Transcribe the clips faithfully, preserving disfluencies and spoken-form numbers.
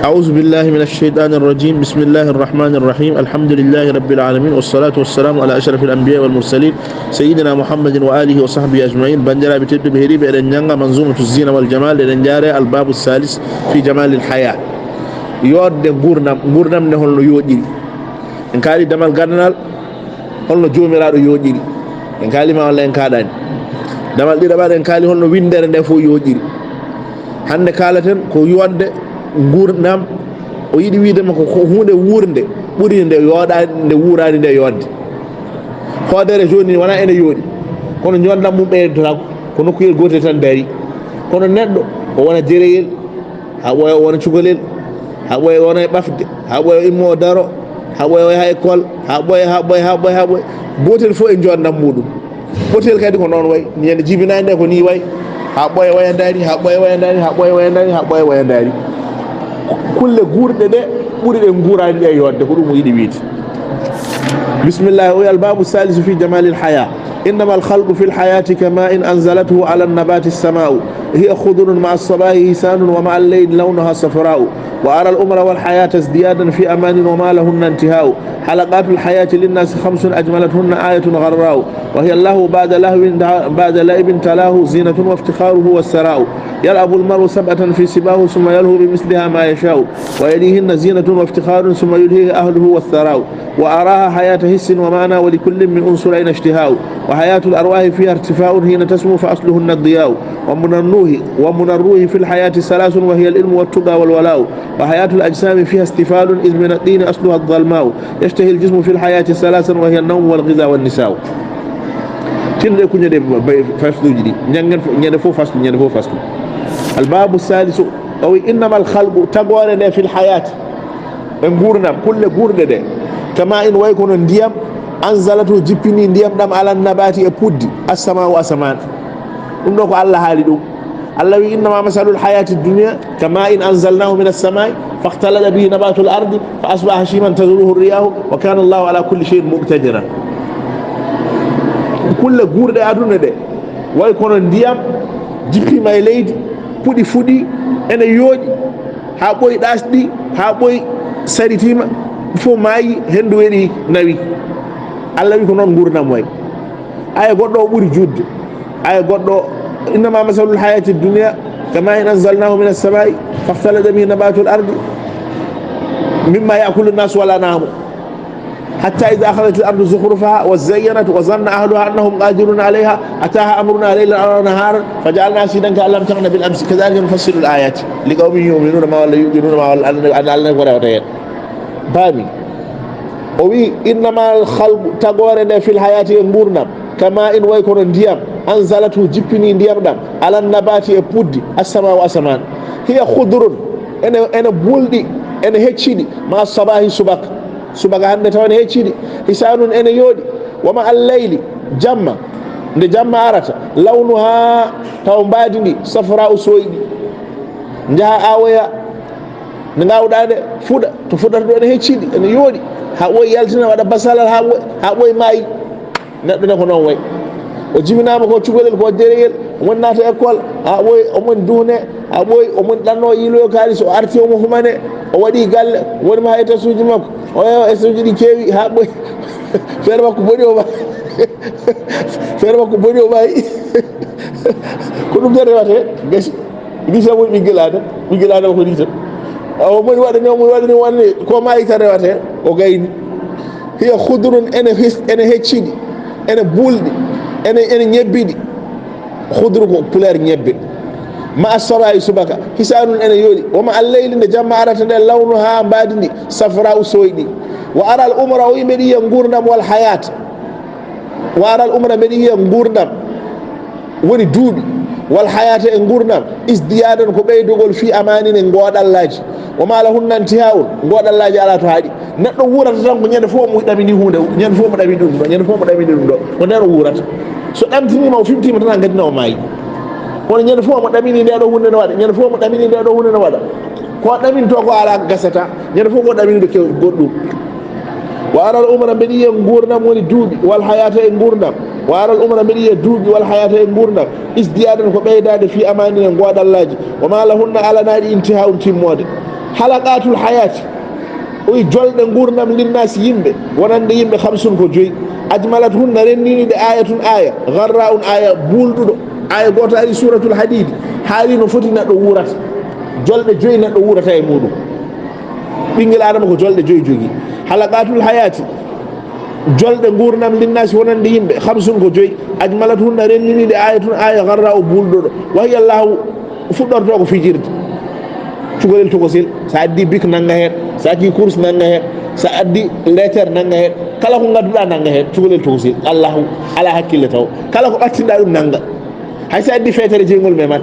أعوذ بالله من الشيطان الرجيم. بسم الله الرحمن الرحيم. الحمد لله رب العالمين، والصلاة والسلام على أشرف الأنبياء والمرسلين، سيدنا محمد وآله وصحبه أجمعين. Banndiraaɓe tedduɓe heɗiiɓe, eɗen njannga Manzumatu Zina wal Jamal, eɗen njaare Al Babu Salis fi Jamalil Haya. Yooɗde nguurndam, nguurndam nde holno yooɗiri. En kaali damal gandanal, holno Joomiraaɗo yooɗiri. En kaalima walla en kaaɗaani? Damal ɗiɗaɓal, en kaali holno winndere nde fof yooɗiri. Hannde kaalaten ko yooɗde nguurndam, o yiɗi wiide ma ko, ko huunde wuurnde ɓuri nde yooɗaani, nde wuuraani nde yooɗde. Hoodere jooni wonaa ene yooɗi, kono njoorndam mum ɓeydotaako, ko nokkuyel gootel tan darii. Kono neɗɗo, o wona jereyel, haa ɓooya o wona cukalel, haa ɓooya o wona e ɓafde, haa ɓooya o immo o daro, haa ɓooya o yaha école, haa ɓooya, haa ɓooya, haa ɓooya, haa ɓooya. Gootel fof e njoorndam muuɗum. Ɓotel kadi ko noon wayi, ñande jibinaande nde ko nii wayi. Haa ɓooya waya ndaari, haa ɓooya waya ndaari, haa ɓooya waya ndaari, haa ɓooya waya ndaari. Kulle guurɗe ɗe ɓuri ɗe nguuraani ɗe yooɗde, ko ɗum o yiɗi wiide. Bismillah, o wiya, Al Babu Salisu fi Jamalil Haya. إنما الخلق في الحياة كماء أنزلته على النبات السماء، هي خضر مع الصباح حسان ومع الليل لونها صفراء، وأرى العمر والحياة ازديادا في أمان وما لهن انتهاء، حلقات الحياة للناس خمس أجملتهن آية غراء، وهي اللهو بعد لهو، بعد لعب تلاه زينة وافتخاره والثراء، يلعب المرء سبعة في سباه ثم يلهو بمثلها ما يشاء، ويليهن زينة وافتخار ثم يلهيه أهله والثراء، وأراها حياة حس ومعنى ولكل من عنصرين اشتهاء، وحياة الأرواح فيها ارتفاع حين تسمو فأصلهن الضياء، ومن الروح، ومن الروح في الحياة ثلاث وهي العلم والتقى والولاء، وحياة الأجسام فيها استفال إذ من الطين أصلها الظلماء، يشتهي الجسم في الحياة ثلاثا وهي النوم والغذاء والنساء. Tinno ɗe kuñe ɗe ba-, ba-, fasluuji ɗi. Njanngen fo-, ñande fof faslu, ñande fof faslu. Al Babu Salisu, o wi, إنما الخلق, tagoore nde, في الحياة, e nguurndam, kulle guurɗe ɗe, كماء, wayi kono ndiyam, أنزلته, jippini ndiyam ɗam, على النبات, e puddi, السماء, asamaan. Ɗum ɗo ko Allah haali ɗum. Allah wi, إنما مثل الحياة الدنيا كماء أنزلناه من السماء فاختلط به نبات الأرض فأصبح هشيما تذروه الرياح وكان الله على كل شيء مقتدرا. Kulle guurɗe aduna ɗe, wayi kono ndiyam jippiima e leydi, puɗi fuɗi, ene yooɗi, haa ɓooyi ɗaasɗi, haa ɓooyi saritiima, fof maayi, henndu weɗi, nawi. Allah wi ko noon nguurndam wayi. Aya goɗɗo o ɓuri juutde. Aya goɗɗo, إنما مثل الحياة الدنيا كماء أنزلناه من السماء فاختلط به نبات الأرض مما يأكل الناس والأنعام حتى إذا أخذت الأرض زخرفها وزينت وظن أهلها أنهم قادرون عليها أتاها أمرنا ليلا أو نهارا فجعلناها حصيدا كأن لم تغن بالأمس كذلك نفصل الآيات لقوم يؤمنون ما ولا يؤمنون ما ولا أن أن أن يكون هذا. Paami. O wi, إنما الخلق, tagoore nde, في الحياة, e nguurndam, كماء, wayi kono ndiyam, أنزلته, jippini ndiyam ɗam, على النبات, e puddi, السماء, asamaan. هي خضر, ene, ene bulɗi, ene hecciɗi, مع الصباح, subaka. Subaka hannde taw ene hecciɗi. حسان, ene yooɗi. ومع الليل, jamma, nde jamma arata, لونها, taw mbaadi ndi, صفراء, sooyɗi. Njaha awoya, nde ngaawɗaa nde fuɗa, to fuɗata ɗo ene hecciɗi, ene yooɗi, haa ɓooyi yaltina, waɗa basalal, haa ɓooyi, haa ɓooyi maayi. Neɗɗo ne ko noon wayi. O jibinaama ko cukalel, ko dereyel, omo naata école, haa ɓooyi omo duhne, haa ɓooyi omo ɗanno yiiloyo kaalis, o arti omo humane, o waɗi galle, woni ma étageuji makko, o yeewa étageuji ɗi keewi, haa ɓooyi feere makko boni o maayi. Feere makko boni o maayi. Ko ɗum tan rewata heen, gasi. Ni sa woni ɓinngel Aadama, ɓinngel Aadama ko ni tan. Awa moni waɗani, o moni waɗani, wonde ko maayi tan rewata heen, o gayni. هي خضر, ene his-, ene hecciɗi, ene bulɗi, ene, ene ñebbiɗi. خضر ko couleur ñebbe. مع الصباح, subaka, حسان, ene yooɗi. ومع الليل, nde jamma arata nde, لونها, mbaadi ndi, صفراء, sooyɗi. وأرى العمر, o wi mbeɗa yiya nguurndam, والحياة. وأرى العمر, mbeɗa yiya nguurndam, woni duuɓi, والحياة, e nguurndam, ازديادا, ko ɓeydogol, في أمان, e gooɗallaaji, وما لهن انتهاء, gooɗallaaji alaa to haaɗi. Neɗɗo wuurata tan ko ñande fof mo ɗamini huunde, ñande fof mo ɗamini ɗum ɗo, ñande fof mo ɗamini ɗum ɗo, ko nden o wuurata. So ɗamtiniima, o fimtiima tan, hankadi ne o maayi. Kono ñande fof mo ɗamini nde ɗo huunde ne waɗa, ñande fof mo ɗamini nde ɗo huunde ne waɗa. Ko ɗaminto ko alaa gasata, ñande fof ko ɗamini ɗo kew-, goɗɗum. وأرى العمر, mbeɗa yiya nguurndam, woni duuɓi, والحياة, e nguurndam. وأرى العمر, mbeɗa yiya duuɓi, والحياة, e nguurndam, ازديادا, ko ɓeydaade, في أمان, e gooɗallaaji, وما لهن, alanaaɗi, انتهاء, timmoode. Halaqatul hayati, o wi jolɗe ngurnam linnaasi yimɓe, wonande yimɓe, khamsun ko joyi. Ajmalat hunna renndini ɗe ayatun aya, gharra'un aya buulɗuɗo, aya gooto ari suratul hadidi, haali no foti neɗɗo wuurata, jolɗe joyi neɗɗo wuurata e muɗum. Ɓinngel Adama ko jolɗe joyi jogii. Halaqatul hayati, jolɗe ngurnam linnaasi wonande yimɓe, khamsun ko joyi. Ajmalat hunna renndini ɗe ayatun aya, gharra'u buulɗuɗo. Wa hiya Allahu, fuɗɗorto ko fijirde. Cukalel tokosel, sa addi bik nannga heen, sa addi course nannga heen, sa addi letter nannga heen, kala ko ngannduɗaa nannga heen, cukalel tokosel. Allahu, alaa hakkille taw. Kala ko ɓattinɗaa ɗum nannga. Hay sa addi feetere jeyngol me mat,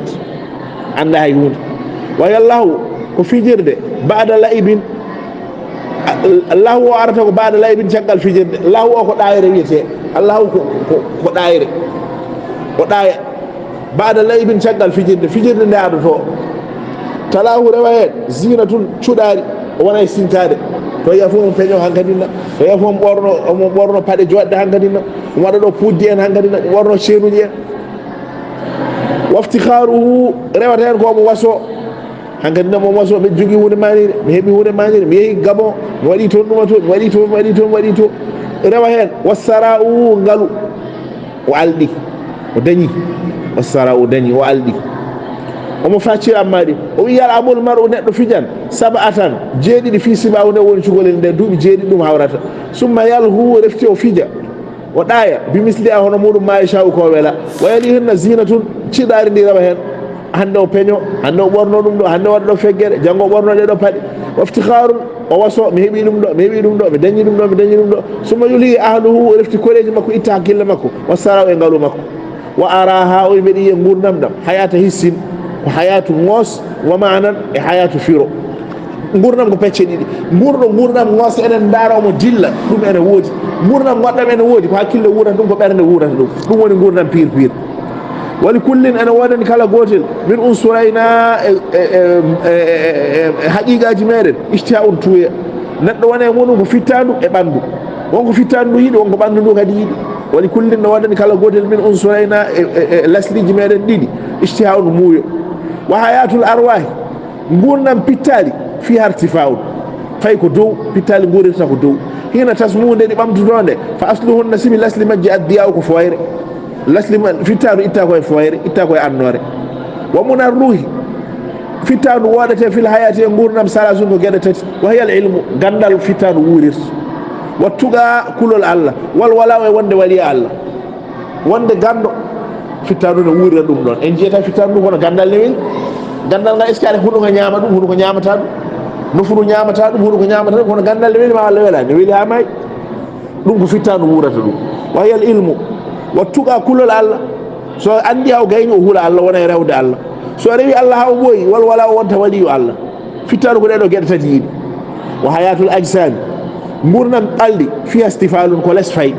annda hay huunde. Wa hiya Allahu, ko fijirde, ba'da la'ibin. Allahu o arata ko ba'da la'ibin, caggal fijirde. Allahu o ko ɗaayre wiyetee. Allahu ko, ko, ko ɗaayre. O ɗaaya. Ba'da la'ibin, caggal fijirde. Fijirde nde adoto. Talaahu rewa heen, zinatun, cuɗaari. O wona e sintaade. To yiya fof omo peño hankadinna. To yiya fof omo ɓorno, omo ɓorno paɗe joɗɗe hankadinna. Omo waɗa ɗo puujdi en hankadinna. Omo ɓorno ceenuji en. Waftikharuhu, rewata heen ko omo waso. Hankadi nam omo waso, mbeɗa jogii huunde manire, mi heɓi huunde manire, mi yehi Gabon, mi waɗi toon ɗuma toon, mi waɗi toon, mi waɗi toon, mi waɗi toon. Rewa heen, wassara'u ngalu, o alɗi, o dañi. Wassara'u, o dañi, o alɗi. Omo faccira amma ɗi. O wi yal amul mar'u, neɗɗo fijan, sab'atan, jeeɗiɗi fi sibahu, nde woni cukalel nde, duuɓi jeeɗiɗi ɗum hawrata. Summa yalhu, refti o fija. O ɗaaya, bi misliha, hono muɗum, ma yasha'u, ko wela. Wa yalihinna zinatun, ciɗaari ndi rewa heen. Hannde o peño, hannde o ɓorno ɗum ɗo, hannde o waɗa ɗo feggere, janngo o ɓorno ɗe ɗo paɗe. Waftikharun, o waso, mi heɓi ɗum ɗo, mi heɓi ɗum ɗo, mi dañi ɗum ɗo, mi dañi ɗum ɗo. Summa yulhi ahluhu, o refti koreeji makko, itta hakkille makko. Wassara'u e ngalu makko. Wa araha, o mbeɗi yiya ngurnam ɗam. Hayata hissin, ko hayatu ngoos, wa ma'nan, e hayatu firo. Ngurnam ko pecce ɗiɗi. Ngurɗo ngurnam ngoos, eɗen ndaara omo dilla, ɗum ene woodi. Ngurnam goɗɗam ene woodi, ko hakkille wuurata ɗum, ko ɓernde wuurata ɗum. Ɗum woni ngurnam pir pir. Wali kullin, ene woodani kala gootel, min unsurayna e, e, e haqiqaji meɗen, ijtiha'un tuuya. Neɗɗo wona e muɗum ko fittandu e ɓandu. Wonko fittandu yiɗi, wonko ɓandu ndu kadi yiɗi. Wali kullin, no woodani kala gootel, min unsurayna e, e, e lasliji meɗen ɗiɗi, ijtiha'un muuyo. Wa hayatul arwahi, ngurnam pittaali, fiha irtifa'un. Fay ko dow, pittaali nguurirta ko dow. Hina tasmu, nde ɗi ɓamtuto nde, fa asluhunna, sibi lasli majji, addiya'u, ko fooyre. Lasli ma, fittandu itta ko e fooyre, itta ko e annoore. Wa munar ruhi, fittandu woodete fil hayati, e ngurnam, salasun, ko geɗe tati. Wa hiya al ilmu, gandal fittandu wuurirta. Wa tuqa, kulol Allah. Wal wala'u, e wonde waliya Allah. Wonde ganndo, fittandu ne wuurira ɗum ɗon. En jiyata fittandu ɗum kono ganndal ne weli. Ganndal ngal, est-ce que aɗa hunuko ñaama ɗum, hunuko ñaamata ɗum? Nofuru ñaamata ɗum, hunuko ñaamata ɗum, kono ganndal ne weli ma walla welaani? Ne weli haa maayi. Ɗum ko fittandu wuurata ɗum. Wa hiya al ilmu. Wa tuqa, kulol Allah. So anndi haa o gayni, o hula Allah, wona e rewde Allah. So rewi Allah haa o ɓooyi, wal wala'u, o wonta waliyu Allah. Fittandu ko ɗee ɗoo geɗe tati yiɗi. Wa hayatul ajsami, ngurnam ɓalli, fiha istifalun, ko les fayi.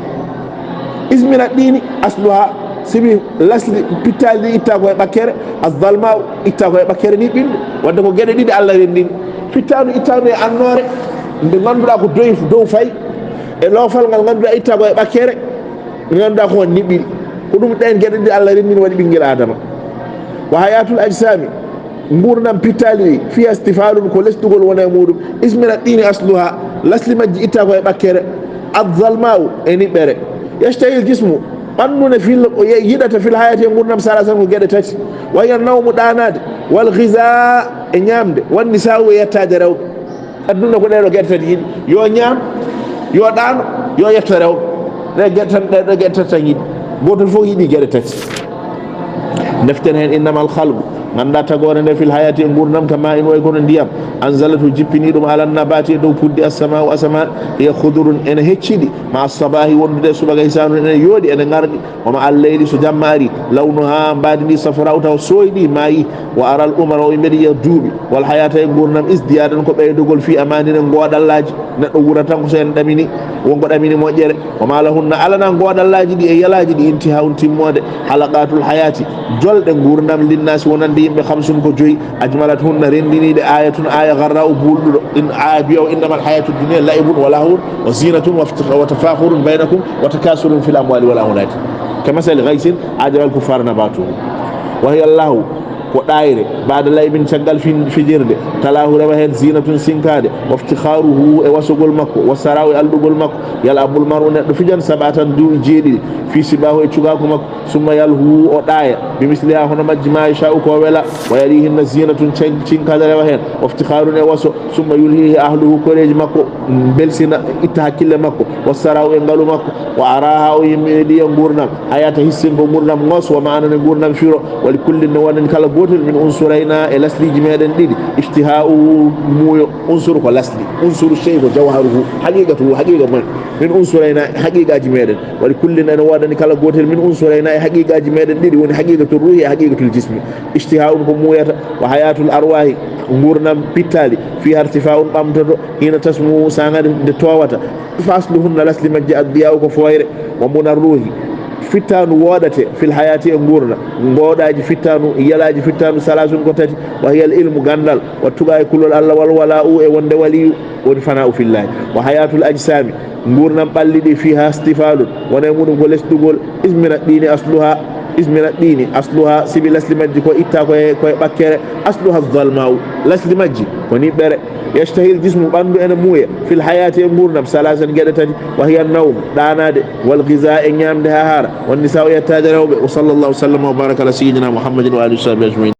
Ismina ɗini asluha, sibi lasli pittaali ɗi itta ko e ɓakkere, azzalma'u, itta ko e ɓakkere ni ɓiɗɗo. Wadde ko geɗe ɗiɗi Allah renndini. Fittandu ittandu e annoore, nde ngannduɗaa ko dow, dow fayi, e loofal ngal ngannduɗaa itta ko e ɓakkere, nde ngannduɗaa ko on niɓɓiri. Ko ɗum ɗeen geɗe ɗiɗi Allah renndini waɗi ɓinngel Adama. Wa hayatul ajsami, ngurnam pittaali ɗi, fiha istifalun, ko lesɗugol wona e muɗum. Ismina ɗini asluha, lasli majji itta ko e ɓakkere. Azzalma'u, e niɓɓere. Yashtahil jismu, ɓanndu ne fil, o ye-, yiɗata fil hayati, e ngurnam, salasan, ko geɗe tati. Wa hiya nawmu, ɗaanaade, wal ghiza, e ñaamde, wan nisa'u, e yettaade rewɓe. Aduna ko ɗee ɗoo geɗe tati yiɗi. Yo ñaam, yo ɗaano, yo yetto rewɓe. Ɗee geɗe tan, ɗee ɗoo geɗe tati tan yiɗi. Gooto fof yiɗi geɗe tati. Deften heen, innamal khalqu, nganndaa tagoore nde, fil hayati, e ngurnam, kama in, way kono ndiyam, anzalatu, jippini ɗum, alan nabati, e dow puɗdi, assama'u, asamaan, hiya khudurun, ene hecciɗi, ma sabahi, wondude e subaka, hisanun, ene yooɗi, ene ngarɗi, wa ma al leyli, so jamma ari, lawnuha, mbaadi ndi, safra'u, taw sooyɗi, maayi, wa aral umara, o mbeɗa yiya duuɓi, wal hayata, e ngurnam, isdiyadan, ko ɓeydugol, fi amanina, ngoɗallaaji. Neɗɗo wuura tan ko so en ɗamini, wonko ɗamini moƴƴere. Wa ma lahunna, alana ngoɗallaaji ɗi e yalaaji ɗi, intihaun, timmoode. Halaqatul hayati, jolɗe ngurnam, linnasi, wonande yimɓe, khamsun, ko joyi. Ajmalat hunna, renndiniiɗe, ayatun, aya, gharra'u, buulɗuɗo. In aya biya o, innamal hayatu dunya la'ibun wa lahwun wa zinatun wa fti-, wa tafakhurun baynakum wa takasurun fil amwali wal awladi. Kamasali ghaysin a'jabal kuffara nabatuhu. Wa hiya Allahu, Ko ɗaayre, baada laybin, caggal fijirde, talaahu, rewa heen, zinatun, sinkaade, waftikharuhu, e wasogol makko, wasarau, e alɗugol makko. Yal'abul mar'u, neɗɗo fijan, sab'atan, duuɓi jeeɗiɗi, fi sibahu, e cugaaku makko, summa yalhu, o ɗaaya, bi misliha, hono majji, ma yasha'u, ko wela, wa yalihinna zinatun, cinkaade, rewa heen, waftikharun, e waso, summa yulhihi ahluhu, koreeji makko mbelsina, itta hakkille makko, wasarau, e ngalu makko, wa araha, o yimmi e ɗiya nguurndam, hayata, hissingo nguurndam ngos, wa ma'anan, e nguurndam firo. Wa li kullin, no wonani kala gootel, min unsurayna, e lasliji meɗen ɗiɗi, ishtiha'u, muuyo. Unsur ko lasli, unsuru shey ko jawharuhu, haqiqatuhu, haqiqa mum, min unsurayna, haqiqaji meɗen. Wa li kullin, ene wodani kala gootel, min unsurayna, e haqiqaji meɗen ɗiɗi, woni haqiqatul ruhi e haqiqatul jismi. Ishtiha'un ko muuyata, wa hayatul arwahi, nguurndam pittaali, fiha irtifa'un, ɓamtoto, hina tasmu, saanga nde towata. Fa asluhunna, lasli majji, addiya'u, ko fooyre, wa munar ruhi, fittaandu woɗɗata, fil hayati, e nguurndam, ngoɗaaji fittaandu, yalaaji fittaandu, salasun, ko tati, wa hiya al ilmu, ganndal, wa tuqa, e kulol Allah, wal wala'u, e wonde waliyu, woni fana'u fillahi, wa hayatul ajsami, nguurndam ɓalli ɗi, fiha istifalun, wona e muɗum ko lesɗugol, ismina ɗini asluha, ismina ɗini asluha, sibi lasli majji ko itta ko e, ko e ɓakkere, asluha zalma'u, lasli majji ko niɓɓere. Yashtahil jismu, ɓanndu ene muuya, fil hayati, e nguurndam, salasan, geɗe tati, wa hiya nawm, ɗaanaade, wal ghiza, e ñaamde haa haara, wan nisa'u, e yettaade rewɓe. Wa sallallahu sallama wa baraka ala sayyidina Muhammadin wa alihi wa sahbihi ajma'in.